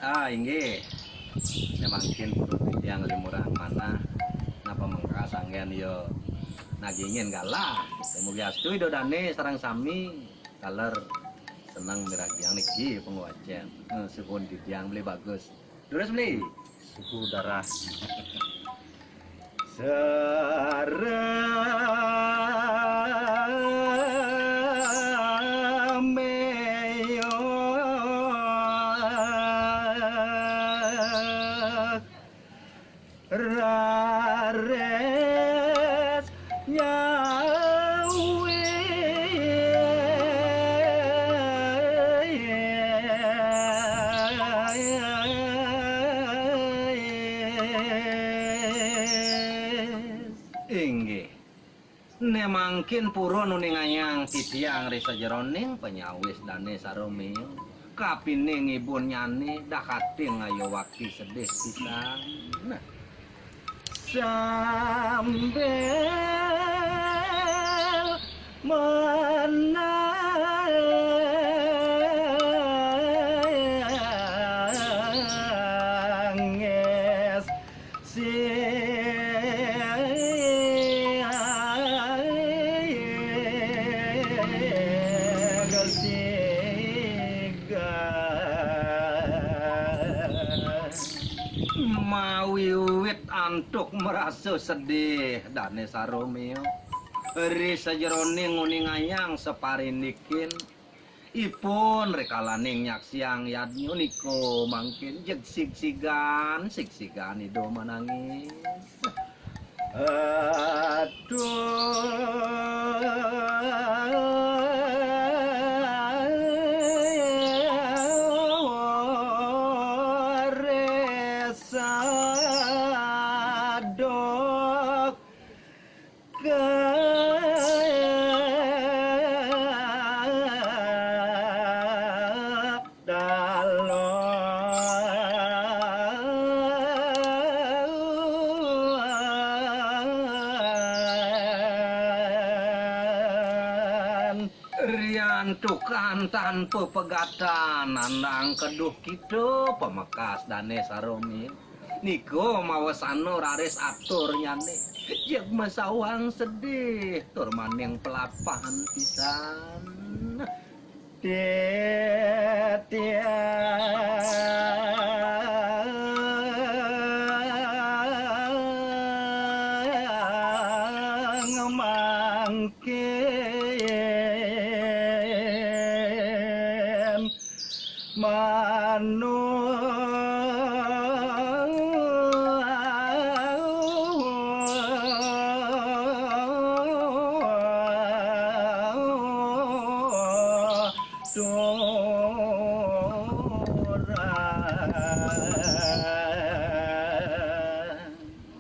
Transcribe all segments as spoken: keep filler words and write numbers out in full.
Ah, inggih. Né mangkin purun titiang limurang manah. Napa mengkas anggén ya nagingin galah. Mugi astu Ida dané sareng sami taler seneng miragiang niki pangwacén. Eh, suhun titiang beli bagus. Terus beli. Suhu darah. Sareng raris nyawis. Inggih. Né mangkin purun uningayang titiang ri sajeroning panyawis dané sarumiyung. Kapining ibunyané dakating ayo wakti sedih pisan. Nah. Sambil menangis. Siga-siga. Mawiwit antuk marasa sedih dané sarumiyung. Ri sajeroning nguningayang saparindikin, ipun rikalaning nyaksiang yadnya nika mangkin jeg sigsigan, sigsigan Ida manangis. Aduh, resadok. Riantukan tanpa pegatan nandang keduh kita pamekas dané sarumiyung. Nika mawasana raris atur nyané. Jeg masawang sedih tur maning pelapahan pisan. Titiang mangkin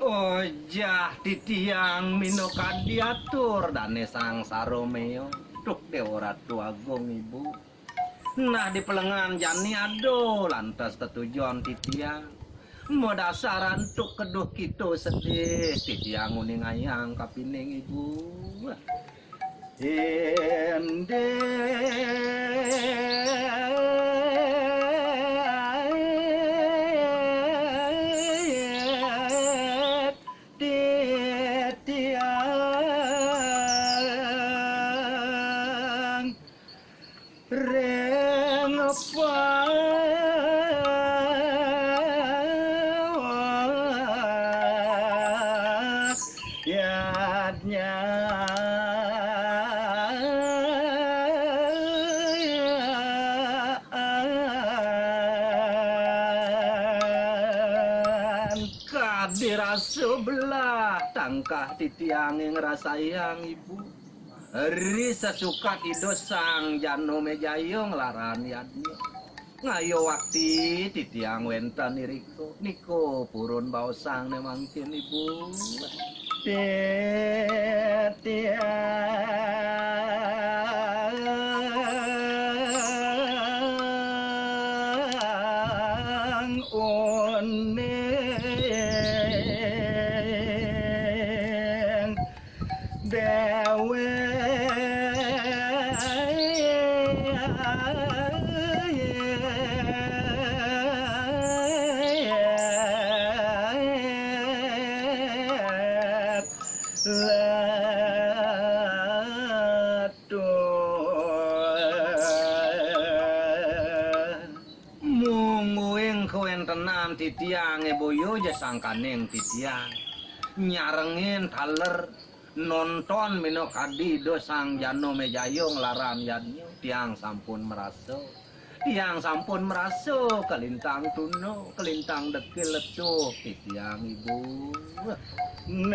Ojah titiang minakadi atur dané Sang Saroméo. Duh Déwa Ratu Agung, Ibu. Nah, di pelengan jani ada lantas tetujon titiang. Madasar antuk keduh kita sedih, titiang nguningayang kapining Ibu. Indik titiang ring payadnya. Kadi rasa belah tangkah titiangé ngrasayang, Ibu. Ri sasukat Ida Sang Janamejaya nglaran yadnya. Ngayuh wakti titiang wénten irika, nika purun baosang né mangkin, Ibu. Titiang uning déwék. Titiangé boya ja sangkaning titiang nyarengin taler nonton minakadi Ida Sang Janamejaya nglaran yadnya, tiang sampun marasa. Tiang sampun marasa kalintang tuna, kalintang dekil letuh titiang, Ibu. Nénten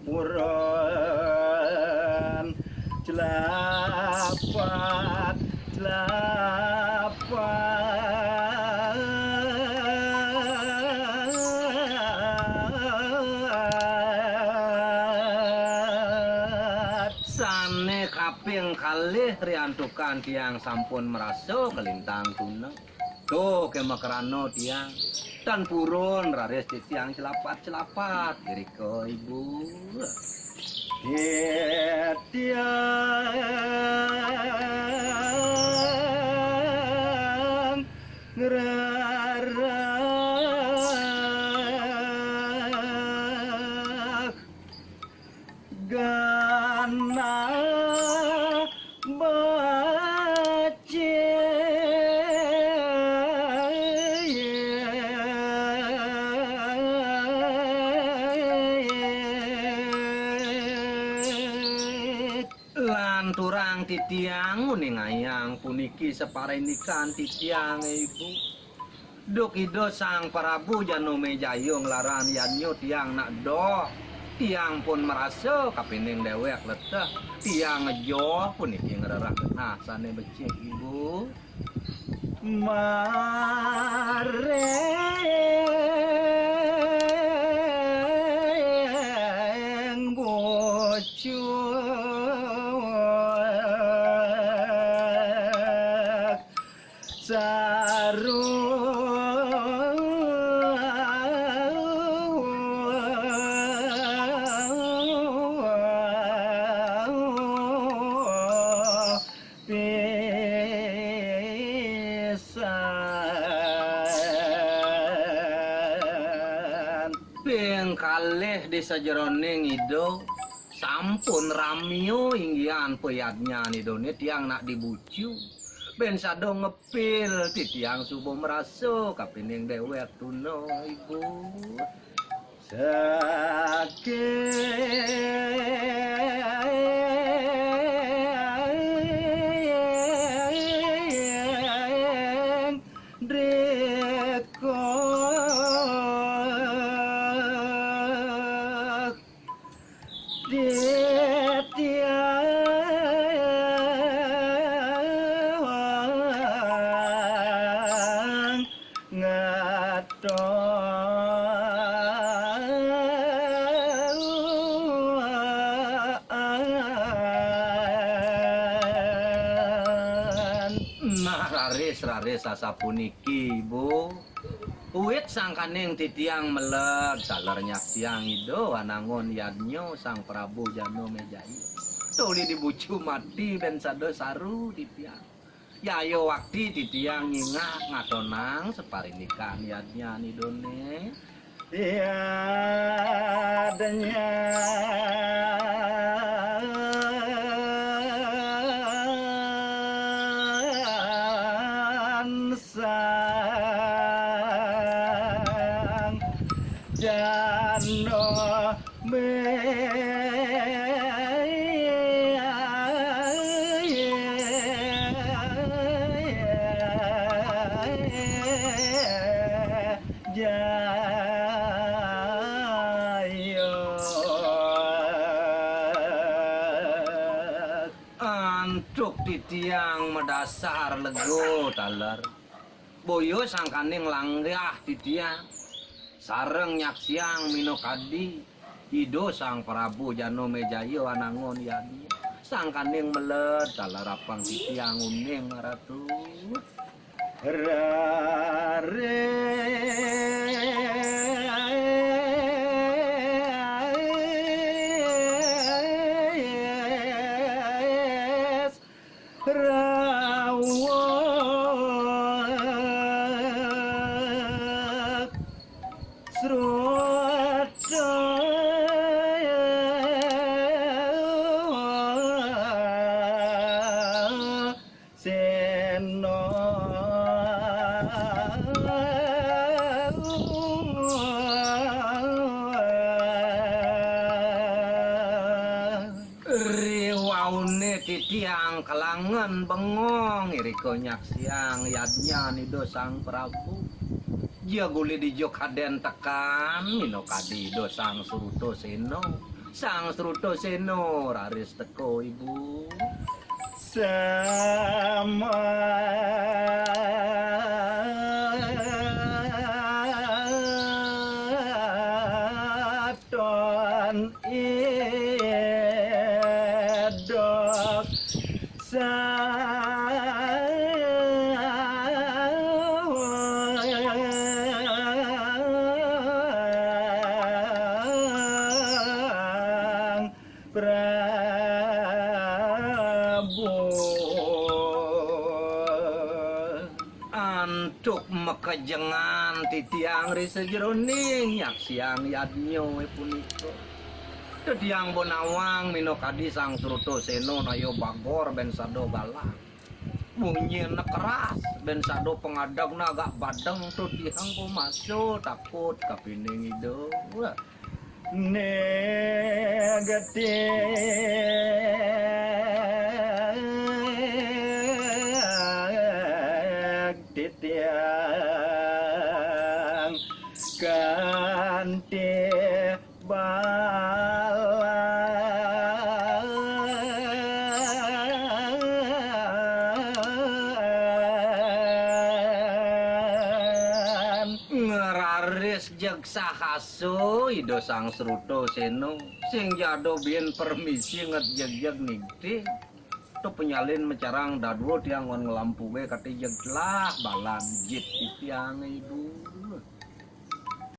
puran jlapat, jlapat. Sané kaping kalih riantukan tiang sampun marasa kalintang tuna. Duh, ké makrana tiang tan purun raris titiang celapat-celapat irika, Ibu. Titiang ngrereh ganah becik. Lanturang titiang nguningayang puniki saparindikan titiang, Ibu. Duk Ida Sang Prabu Janamejaya nglaran yadnya tiang nak doh. Tiang pun marasa kapining déwék leteh. Tiang ngejoh puniki ngrereh genah sané becik, Ibu. Maring bucuk saru. Pisan. Ping kalih di sajeroning Ida sampun ramia inggihan payadnyan Idané tiang nak dibucu. Bén sada ngepil titiang suba marasa kapining déwék tuna, Ibu. Saking drika titiang ngeton. Nah, raris, raris asapuniki, Ibu. Uwit sangkaning titiang meled taler nyaksiang Ida wanangun yadnya Sang Prabu Janamejaya. Tuli dibucu mati bén sada saru titiang. Yaya wakti titiang nyingak ngatonang saparindikan yadnyan Idané. Yadnyan Sang Janamejaya. Antuk titiang madasar lega taler. Boya sangkaning langgah titiang sareng nyaksiang minakadi Ida Sang Prabu Janamejaya wanangun yadnya. Sangkaning meled taler apang titiang uning, Ratu. Raris rawuh srota. Tiang kalangan bengong irika nyaksiang yadnyan Ida Sang Prabu. Jegulih dija kadén tekan, minakadi Ida Sang Srutasena. Sang Srutasena raris teka, Ibu. Sematon idok Sang Prabu. Antuk makejengan titiang ri sajeroning nyaksiang yadnya punika. Titiang bo nawang minakadi Sang Srutasena naya bagor bén sada galah. Munyinné keras, bén sada pangadegné agak badeng, titiang bo masa takut kapining Ida. Wah. Negeti titiang kanti balan. Ngraris jeg sahasa Ida Sang Srutasena, sing jada bin permisi nget jegjeg nigti. Tu penyalin macarang dadua tiang wan nglampuge kati jeg telah balan jit titiang, Ibu.